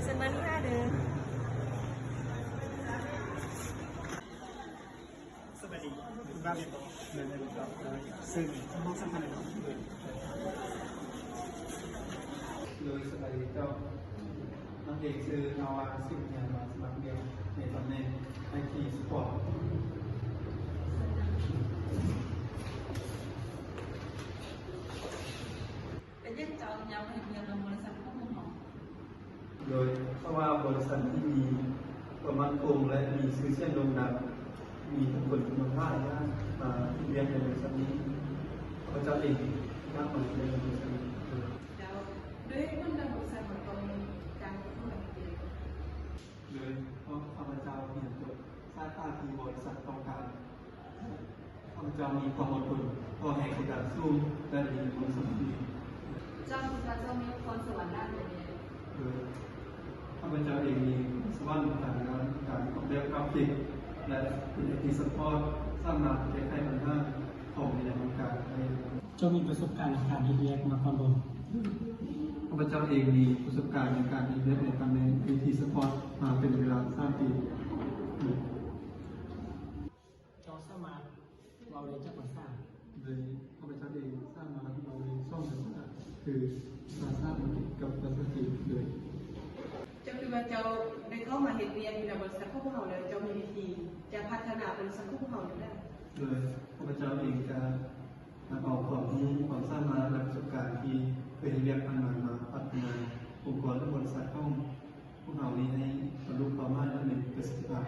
ເຊີນມານີ້ເດີ. ສະບາຍດີ ເຊີນມາເລີຍ. ເຊີນ ຫ້ອງສຳຄັນເນາະ. ໂດຍ ສະບາຍດີເຈົ້າ. ນ້ອງເອງຊື່ນາວາ ສິບເດືອນ ມາສະໝັກວຽກໃນຕຳແໜ່ງໄອທີຊັບພອດ. ເປັນຫຍັງເຈົ້າຢາກມາເຮັດວຽກນຳບໍລິສັດຂອງພວກເຮົາ? ໂດຍ ເພາະວ່າບໍລິສັດນີ້ມີຄວາມໝັ້ນຄົງ ແລະ ມີຊື່ສຽງໂດ່ງດັງ, ມີຜູ້ຄົນຈຳນວນຫຼາຍມາເຮັດວຽກໃນບໍລິສັດນີ້. ຂ້າພະເຈົ້າເອງຢາກມາເຮັດວຽກໃນບໍລິສັດນີ້. ໂດຍ ໂດຍເຫດຜົນໃດບໍລິສັດເຮົາຕ້ອງການຄົນມາເຮັດວຽກ? ໂດຍ ເພາະຂ້າພະເຈົ້າຮຽນຈົບສາຂາທີ່ບໍລິສັດຕ້ອງການ. ຂ້າພະເຈົ້າມີຄວາມອົດທົນຕໍ່ແຮງກົດດັນສູງ ແລະ ມີຄວາມສາມັກຄີ. ເຈົ້າຄິດວ່າເຈົ້າມີພອນສະຫວັນດ້ານໃດແດ່? ເອີ ຂ້າພະເຈົ້າເອງມີພອນສະຫວັນທາງດ້ານການອອກແບບກຣາຟິກ ແລະ ເປັນໄອທີຊັບພອດ, ສາມາດແກ້ໄຂບັນຫາຂອງໃນຫ້ອງການໄດ້. ເຈົ້າມີປະສົບການໃນການເຮັດວຽກມາກ່ອນບໍ່? ຂ້າພະເຈົ້າເອງມີປະສົບການໃນການເຮັດວຽກໃນຕຳແໜ່ງໄອທີຊັບພອດມາເປັນເວລາສາມປີ. ເຈົ້າສາມາດເວົ້າໄດ້ຈັກພາສາ? ໂດຍ ຂ້າພະເຈົ້າເອງສາມາດເວົ້າໄດ້ສອງພາສາ ຄືພາສາອັງກິດກັບພາສາຈີນ. ໂດຍ ເຈົ້າຄິດວ່າເຈົ້າໄດ້ເຂົ້າມາເຮັດວຽກຢູ່ໃນບໍລິສັດຂອງພວກເຮົາແລ້ວ ເຈົ້າມີວິທີຈະພັດທະນາບໍລິສັດຂອງພວກເຮົາແນວໃດ? ໂດຍ ຂ້າພະເຈົ້າເອງຈະນຳເອົາຄວາມຮູ້ຄວາມສາມາດ ແລະ ປະສົບການທີ່ເຄີຍເຮັດວຽກຜ່ານມາ ມາພັດທະນາອົງກອນ ແລະ ບໍລິສັດຂອງພວກເຮົານີ້ໃຫ້ບັນລຸເປົ້າໝາຍ ແລະ ມີປະສິດທິພາບ.